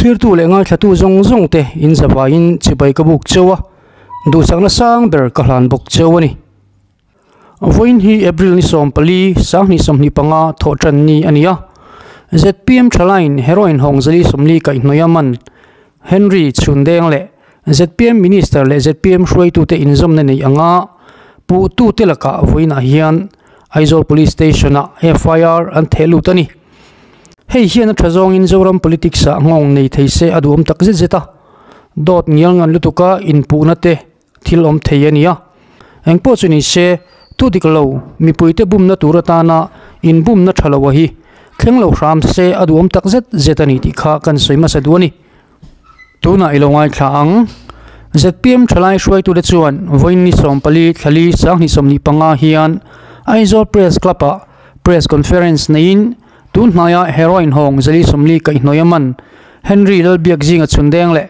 Thlirtu leh ngaithlatu zawng zawng te in zavaiin chibai ka buk cheu a, duhsakna sang ber ka hlan bawk cheu a ni. Vawiin hi April ni 14, 2025 thawhṭan ni a ni a. Zpm thalaiin heroin hawng zali 40 kaihhnawih a man Henry Chhundeng leh zpm Minister leh zpm hruaitute inzawmna nei anga puhtute lakah vawiinah hian Aizawl Police Station-ah FIR an theh lut a ni. Hei hian a tha zawngin Zoram politics-ah nghawng nei thei se a duhawm tak zet zet a, dawt ngial ngan lutuka inpuhna te thil awm thei a ni a. Engpawh chu ni se, thu dik lo mipuite bumna tur atana inbumna tha lo a hi thleng lo hram se a duhawm tak zet zet a ni tih kha kan sawi hmasa duh a ni. Tunah i lo ngaithla ang. Zpm thalai hruaitute chuan vawiin ni 14 thlali 2025 hian Aizawl Press Club-ah Press Conference neiin tun hnaia heroin hawng zali 40 kaihhnawih a man Henry Lalbiakzinga chhundeng leh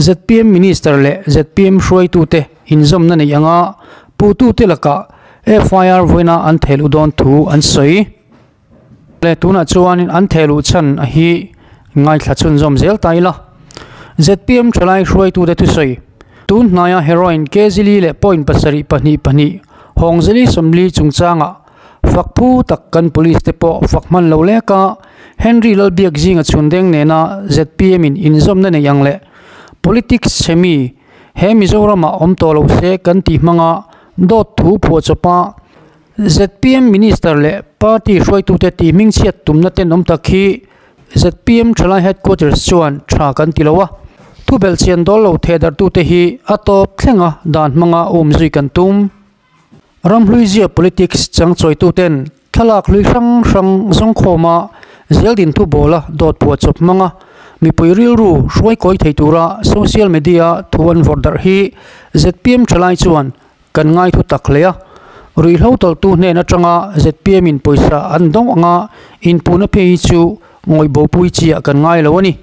zpm Minister leh zpm hruaitute inzawmna neih anga putute lakah FIR vawiina an thehluh dawn thu an sawi. Le tunah chuanin an thehluh chhan a hi ngaithla chhunzawm zel ta ila. Zpm thalai hruaitute thusawi, Tun hnaia heroin kg li leh point pasarih pahnih pahnih hawng zali 40 chungchangah fak phu tak kan police te pawh fak hman lo lek a, Henry Lalbiakzinga chhundeng nena zpm in inzawmna nei ang leh politics chhe mi he Mizoramah awm tawh lo se kan tih hmanga dawt thu phuahchawpa Zpm Minister leh party hruaitute tih hmingchhiat tumna tenawm tak hi zpm thalai headquarters chuan tha kan ti lo a, thubelhchian dawl lo thehdarhtute hi a tawp thlenga dan hmanga umzui kan tum. Ramhluizia politics changchawituten thlalak hlui hrang hrang zawngkhawma zeldin thubawla dawt phuahchawp hmanga mipui rilru hruaikawi thei tura social media thu an vawrh darh hi zpm thalai chuan Kan ngai thu tak hle a, ruihhlo tawlhtu hnen atanga zpm in pawisa an dawng anga inpuhna phei hi chu ngawih bopui chiah kan ngai lo a ni.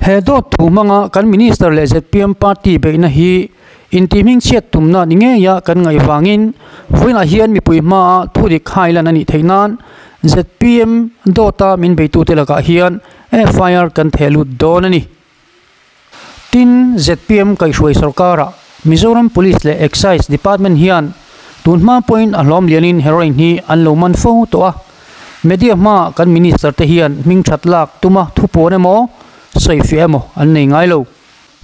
He dawt thu hmanga kan Minister leh zpm party beihna hi intihhmingchhiat tumna ni ngeia kan ngaih vangin vawiinah hian mipui hmaa thudik hailan a nih theih nan zpm dawta min beitute lakah hian FIR kan theh lut dawn a ni. Tin, zpm kaihhruai sorkarah Mizoram Police leh Excise Department hian tun hma pawhin a hlawm lianin heroin hi an lo man fo tawh a. Media hmaah kan Minister te hian hming that lak tuma thupuan emaw, sawifiah emaw an nei ngai lo.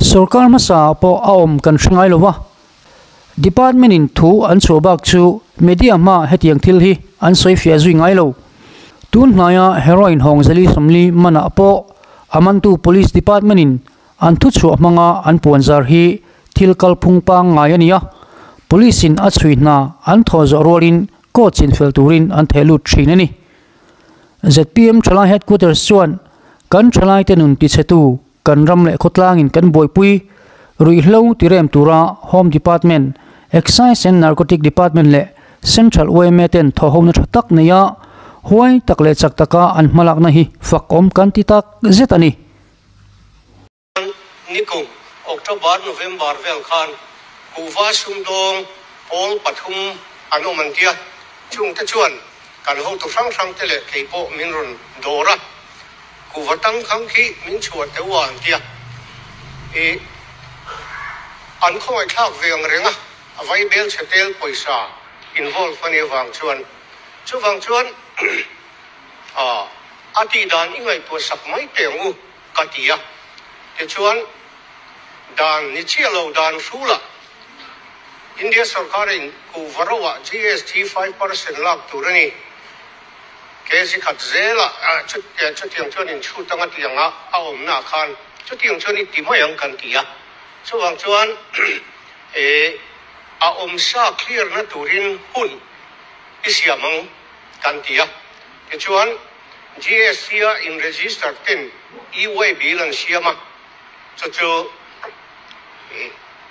Sorkar hmasa pawh a awm kan hre ngai lo va. Department in thu an chhuah bak chu media hmaah hetiang thil hi an sawifiah zui ngai lo. Tun hnaia heroin hawng zali 40 manah pawh a mantu Police Department in an thuchhuah hmanga an puanzar hi thil kalphung pangngai a ni a, Police in a chhui hna an thawh zawh rualin court chinfel turin an theh lut thin a ni. Zpm Thalai Headquarters chuan kan thalaite nun tichhetu Kan ram leh khawtlangin kan buaipui ruihhlo tirem tura Home Department, Excise and Narcotic Department leh Central yma ten thawhhona tha tak neia huai tak leh chak taka an hmalakna hi fakawm kan ti tak zet a ni. Nikum October, November vel khan kuhva sumdawng pawl pathum an awm an tia, chungte chuan kan hotu hrang hrangte leh kei pawh min rawn dawr a. Kuhva tang khang khi min chhuah teuh a an tia. I an khawngaihthlak ve ang reng a, a vai bel chhe tel pawisa involve a nih avang chuan. Chuvang chuan a tih dan i ngaihtuah sak mai teh ang u ka ti a. Tichuan dan ni chiah lo dan hrulah India sorkarin kuhva roah GST 5% lak tur a ni. Kg khat zela chutiang chuan in chhut anga tianga a awmna ah khan chutiang chuan i ti mai ang kan ti a. Chuvang chuan a awmsa clear na turin hun i siam ang kan ti a. Tichuan GST a in register ten e-way bill an siam a, chu chu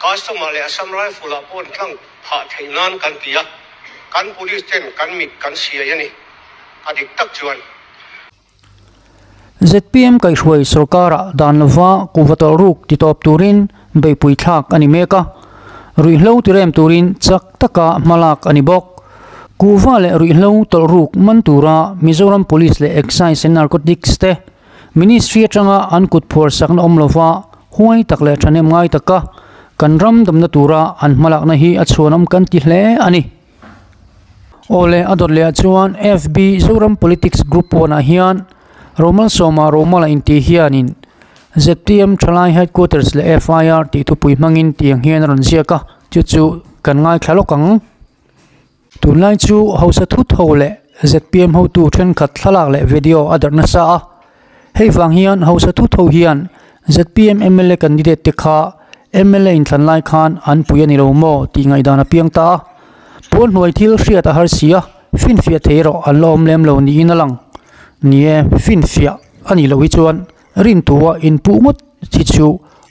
customer leh Assam Rifle ah pawh an tlang phah theih nan kan ti a, kan police ten kan mit kan siai a ni, a dik tak chuan. Zpm kaihhruai sorkarah dan lova kuhva tawlh ruk ti tawp turin beihpui thlak a ni mek a, ruihhlo tirem turin chak taka hmalak a ni bawk. Kuhva leh ruihhlo tawlh ruk man tura Mizoram Police leh Excise and Narcotics te. Ministry atanga an kut phuar sakna awm lova huai tak leh thahnem ngai taka kan ram damna tura an hmalakna hi a chhuanawm kan ti hle a ni. Awle a dawt leh ah chuan FB Zoram Politics Group pawnah hian Romalsawma Romala intih hianin zpm Thalai Headquarters leh FIR tih thupui hmangin tiang hian a rawn ziak a, chu chu kan ngaithla lawk ang. Tunlai chu hausa thut ho leh zpm hotu thenkhat thlalak leh video a darh nasa a, hei vang hian hausa thut ho hian zpm mla candidate te kha mla inthlan lai khan an pui a ni lo maw tih ngaihdan a piang ta a, pawn hnuai thil hriat a har si a, finfiah thei erawh an la awm lem lo niin a lang. Ni e, finfiah a nih loh hi chuan rintua inpuh ngawt hi chu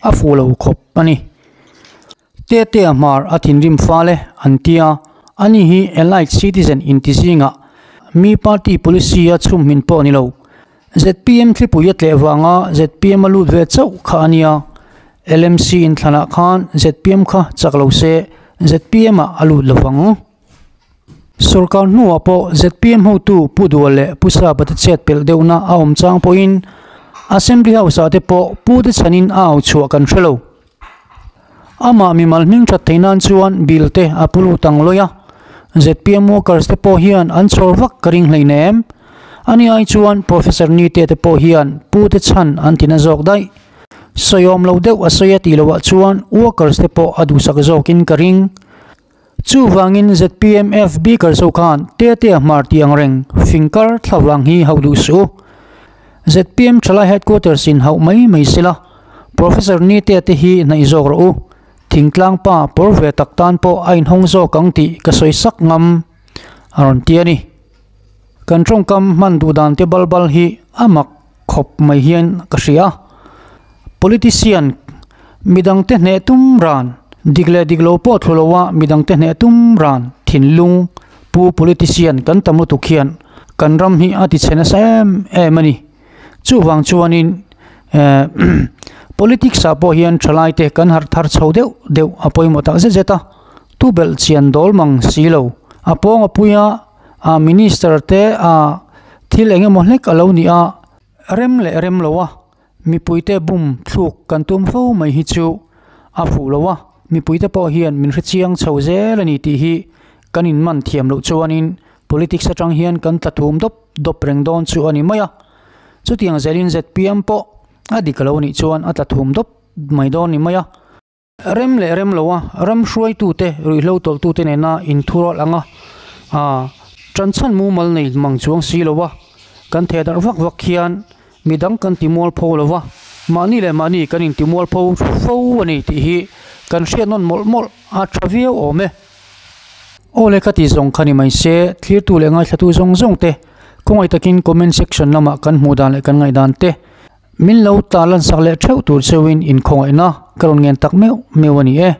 a fuh lo khawp a ni. Tetea hmar a thinrim fal e an tia, ani hi Allied Citizen inti zingah mi party policy a chhum hmin pawh a ni lo. Zpm thlipui a tleh vanga zpm a lut ve chauh kha a nia. LMC inthlanah khan zpm kha chak lo se zpm ah a lut lovang. Sorkar hnuah pawh zpm hotu Pu Dua leh Pu Sapa te chet pelh deuhna a awm chang pawhin Assembly House ah te pawh Pu te chhanin a au chhuah kan hre lo. Amah mimal hming that theih nan chuan bill te a pu lut ang lawi a, zpm workers te pawh hian an chhawr vak ka ring hleinem. Ani ai chuan Professor Nite te pawh hian pu te chhan an ti na zawk daih. Sawiawm lo deuh a sawi a tih loh ah chuan workers te pawh a duhsak zawkin ka ring. Chuvangin zpm FB Karzo khan Tetea hmar tih ang reng fingkar thlavang hi hauh duh suh u. Zpm Thalai Headquarters in hauh mai mai sela, Professor Nitea te hi hnaih zawk rawh u. Thingtlang pa pawr ve tak tan pawh a inhawng zawk ang tih ka sawi sak ngam a rawn ti a ni. Kan tawngkam hman duh dan te bal bal hi a mak khawp mai hian ka hria. Politician midangte hneh tum ran, dik leh dik lo pawh thlu loa midangte hneh tum ran thinlung pu politician kan tam lutuk hian kan ram hi a tichhe nasa em em a ni. Chuvang chuanin eh politics ah pawh hian thalaite kan harh thar chho deuh deuh a pawimawh tak zet zet a, tu belh chian dawl mang si lo. A pawng a pui a, a minister te a thil eng emaw hlek a lo ni a, rem leh rem lo a, Mipuite bum thluk kan tum fo mai hi chu a fuh lo a, mipuite pawh hian min hrechiang chho zel a ni tih hi kan inman thiam loh chuanin politics atang hian kan tla thum dawp dawp reng dawn chu a ni mai a. Chutiang zelin zpm pawh a dik lo nih chuan a tla thum dawp mai dawn ni mai a. Rem leh rem lo a, ram hruaitute, ruihhlo tawlhtute nena inthurual anga ṭanchhan mumal nei mang chuang si lo a, kan theh darh vak vak hian midang kan ti mualpho lo va, mahni leh mahni kan inti mualpho fo a ni tih hi kan hriat nawn mawlh mawlh a ṭha viau awm e. Aw le ka ti zawng kha ni mai se, thlirtu leh ngaithlatu zawng zawng te khawngaih takin comment section lamah kan hmuh dan leh kan ngaihdan te Min lo ta lansak leh theuh tur cheuhin inkhawngaihna ka rawn ngen tak meuh meuh a ni e.